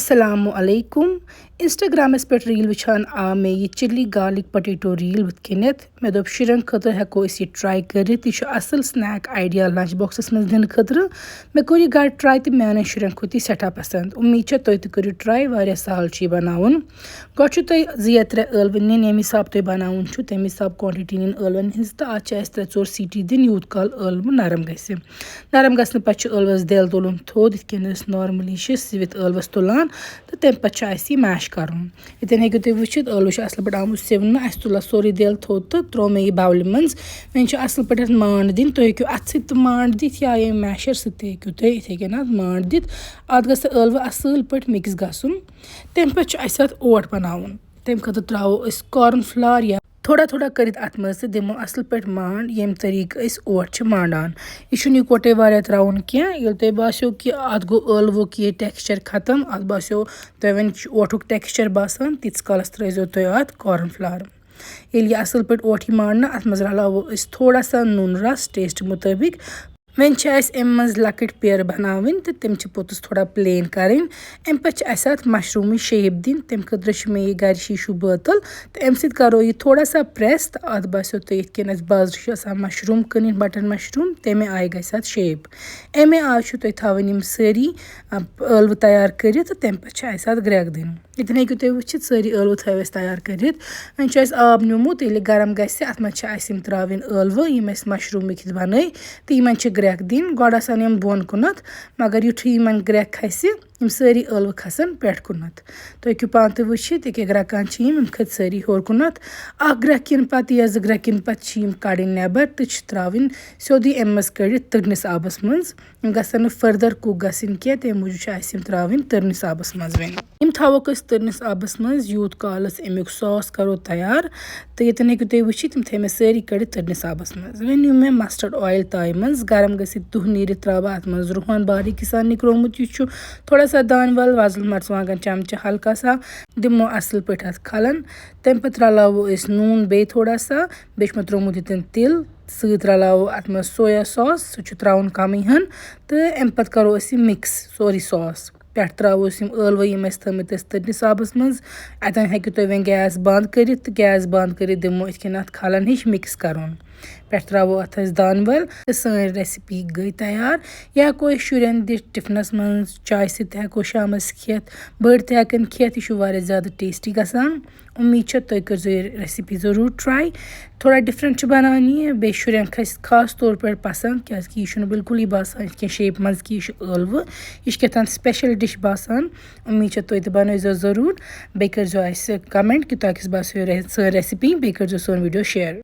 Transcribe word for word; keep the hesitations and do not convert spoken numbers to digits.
السلام علیکم۔ انسٹاگرامس پٮ۪ٹھ ریٖل وٕچھان آو مےٚ یہِ chilli garlic potato ریٖل بٕتھِ کَنٮ۪تھ۔ مےٚ دوٚپ، شُرٮ۪ن خٲطرٕ ہٮ۪کو أسۍ یہِ ٹراے کٔرِتھ، یہِ چھُ اَصٕل سنیک آیڈیا لنچ باکسس منٛز دِنہٕ خٲطرٕ۔ مےٚ کوٚر یہِ گرِ ٹراے تہٕ میانٮ۪ن شُرٮ۪ن کھوٚت یہِ سٮ۪ٹھاہ پسنٛد۔ اُمید چھےٚ تُہۍ تہِ کٔرِو ٹراے، واریاہ سہل چھُ یہِ بناوُن۔ گۄڈٕ چھُو تۄہہِ زٕ یا ترٛےٚ ٲلوٕ نِنۍ، ییٚمہِ حساب تۄہہِ بناوُن چھُ، تَمہِ حساب quantity نِنۍ ٲلوَن ہٕنٛز، تہٕ اَتھ چھِ اَسہِ ترٛےٚ ژور سیٹی دِنۍ، یوٗت کال ٲلوٕ نرم گژھِ۔ نرم گژھنہٕ پَتہٕ چھُ ٲلوَس دٮ۪ل تُلُن تھوٚد، یِتھ کٔنۍ أسۍ normally چھِ سِوِتھ ٲلوَس تُلان، تہٕ تَمہِ پَتہٕ چھُ اَسہِ یہِ میش کَرُن۔ ییٚتٮ۪ن ہیٚکِو تُہۍ وٕچھِتھ، ٲلوٕ چھُ اَصٕل پٲٹھۍ آمُت سِونہٕ، اَسہِ تُل اَتھ سورُے دٮ۪ل تھوٚد تہٕ ترٛوو مےٚ یہِ باولہِ منٛز۔ وۄنۍ چھُ اَصٕل پٲٹھۍ اَتھ مانڈ دِنۍ، تُہۍ ہیٚکِو اَتھٕ سۭتۍ تہِ مانڈ دِتھ یا ییٚمہِ میشَر سۭتۍ تہِ ہیٚکِو تُہۍ یِتھَے کٔنۍ اَتھ مانڈ دِتھ۔ اَتھ گژھِ ٲلوٕ اَصٕل پٲٹھۍ mix گژھُن۔ تَمہِ پَتہٕ چھُ اَسہِ اَتھ اوٹ بَناوُن۔ تَمہِ خٲطرٕ ترٛاوو أسۍ corn flour یا تھوڑا تھوڑا کٔرِتھ اَتھ منٛز تہٕ دِمو اَصٕل پٲٹھۍ مانڈ، ییٚمہِ طریٖقہٕ أسۍ اوٹ چھِ مانڈان۔ یہِ چھُنہٕ یِکوَٹَے واریاہ ترٛاوُن کینٛہہ۔ ییٚلہِ تۄہہِ باسیو کہِ اَتھ گوٚو ٲلوُک یہِ texture ختم، اَتھ باسیو تۄہہِ وۄنۍ چھُ اوٹُک texture باسان، تیٖتِس کالَس ترٛٲیزیو تُہۍ اَتھ corn flour۔ ییٚلہِ یہِ اَصٕل پٲٹھۍ اوٹ یی مانڈنہٕ، اَتھ منٛز رَلاوو أسۍ تھوڑا سا نوٗن رَس taste مُطٲبِق۔ وۄنۍ چھِ اَسہِ اَمہِ منٛز لۄکٕٹۍ پیرٕ بَناوٕنۍ تہٕ تِم چھِ پوٚتُس تھوڑا plain کَرٕنۍ۔ اَمہِ پَتہٕ چھِ اَسہِ اَتھ مَشروٗمٕچ shape دِنۍ۔ تَمہِ خٲطرٕ چھُ مےٚ یہِ گَرِ شیٖشوٗ بٲتٕل تہٕ اَمہِ سۭتۍ کَرو یہِ تھوڑا سا press تہٕ اَتھ باسیو تۄہہِ یِتھ کٔنۍ اَسہِ بازرٕ چھُ آسان مَشروٗم کٕنٕنۍ، button مَشروٗم، تَمے آیہِ گژھِ اَتھ shape۔ اَمے آیہِ چھُو تۄہہِ تھاوٕنۍ یِم سٲری، آ، ٲلوٕ تیار کٔرِتھ تہٕ تَمہِ پَتہٕ چھِ اَسہِ اَتھ گرٛٮ۪کھ دِنۍ۔ ییٚتٮ۪ن ہیٚکِو تُہۍ وٕچھِتھ، سٲری ٲلوٕ تھٲوۍ اَسہِ تیار کٔرِتھ۔ وۄنۍ چھُ اَسہِ آب نیوٗمُت، ییٚلہِ گرم گژھِ، اَتھ منٛز چھِ اَسہِ یِم ترٛاوٕنۍ ٲلوٕ، یِم اَسہِ مَشروٗمٕکۍ کِتھ بَنٲے، تہٕ یِمَن چھِ گرٛٮ۪کھ دِنۍ۔ گۄڈٕ آسَن یِم بۄن کُنَتھ، مگر یُتھُے یِمَن گرٛٮ۪کھ کھَسہِ، یِم سٲری ٲلوٕ کھَسَن پٮ۪ٹھ کُنَتھ۔ تُہۍ ہیٚکِو پانہٕ تہِ وٕچھِتھ، ییٚکیٛاہ گرٛٮ۪کان چھِ یِم، یِم کھٔتۍ سٲری ہیوٚر کُنَتھ۔ اَکھ گرٛٮ۪کھ یِنہٕ پَتہٕ یا زٕ گرٛٮ۪کھ یِنہٕ پَتہٕ چھِ یِم کَڑٕنۍ نٮ۪بَر تہٕ چھِ ترٛاوٕنۍ سیوٚدُے اَمہِ منٛز کٔڑِتھ تٔرنِس آبَس منٛز۔ یِم گژھن نہٕ further cook گژھٕنۍ کینٛہہ، تَمہِ موٗجوٗب چھِ اَسہِ یِم ترٛاوٕنۍ تٔرنِس آبَس منٛز وۄنۍ۔ یِم تھاووکھ أسۍ تٔرنِس آبَس منٛز، یوٗت کالَس اَمیُک sauce کَرو تیار۔ تہٕ ییٚتٮ۪ن ہیٚکِو تُہۍ وٕچھِتھ، یِم تھٲے مےٚ سٲری کٔڑِتھ تٔرنِس آبَس منٛز۔ وۄنۍ نیوٗ مےٚ mustard oil تایہِ منٛز، گرم گٔژھِتھ دُہ نیٖرِتھ ترٛاوٕ بہٕ اَتھ منٛز رُہَن باریٖکی سان نِکرومُت، یُس چھُ تھوڑا سا دانہِ وَل، وۄزُل مَرژٕوانٛگَن چَمچہٕ ہلکا سا، دِمو اَصٕل پٲٹھۍ اَتھ کھَلَن۔ تَمہِ پَتہٕ رَلاوو أسۍ نوٗن بیٚیہِ تھوڑا سا، بیٚیہِ چھُ مےٚ ترٛوومُت ییٚتٮ۪ن تِل، سۭتۍ رَلاوو اَتھ منٛز soya sauce، سُہ چھُ ترٛاوُن کَمٕے ہَن، تہٕ اَمہِ پَتہٕ کَرو أسۍ یہِ mix سورُے sauce۔ پٮ۪ٹھٕ ترٛاوو أسۍ یِم ٲلوٕ، یِم اَسہِ تھٲومٕتۍ ٲسۍ تٔتنِس آبَس منٛز۔ اَتٮ۪ن ہیٚکِو تُہۍ وۄنۍ gas بنٛد کٔرِتھ، تہٕ gas بنٛد کٔرِتھ دِمو أسۍ کِنۍ اَتھ کھَلَن ہِش mix کَرُن۔ پٮ۪ٹھٕ ترٛاوو اَتھ أسۍ دانہِ وَل، تہٕ سٲنۍ recipe گٔے تیار۔ یہِ ہٮ۪کو أسۍ شُرٮ۪ن دِتھ ٹِفنَس منٛز، چایہِ سۭتۍ تہِ ہٮ۪کو شامَس کھٮ۪تھ، بٔڑۍ تہِ ہٮ۪کَن کھٮ۪تھ۔ یہِ چھُ واریاہ زیادٕ tasty گژھان۔ اُمید چھےٚ تُہۍ کٔرزیٚو یہِ recipe ضروٗر try۔ تھوڑا different چھُ بنان یہِ، بیٚیہِ شُرٮ۪ن کھسہِ خاص طور پٲٹھۍ پسنٛد، کیازِ کہِ یہِ چھُنہٕ بالکلٕے باسان یِتھ کٔنۍ shape منٛز کہِ یہِ چھُ ٲلوٕ۔ یہِ چھُ کیٛاہ تام special dish باسان۔ اُمید چھےٚ تُہۍ تہِ بنٲیزیٚو ضروٗر، بیٚیہِ کٔرزیٚو اَسہِ comment کہِ تۄہہِ کِژھ باسیٚو re-، سٲنۍ recipe، بیٚیہِ کٔرزیٚو سون video share۔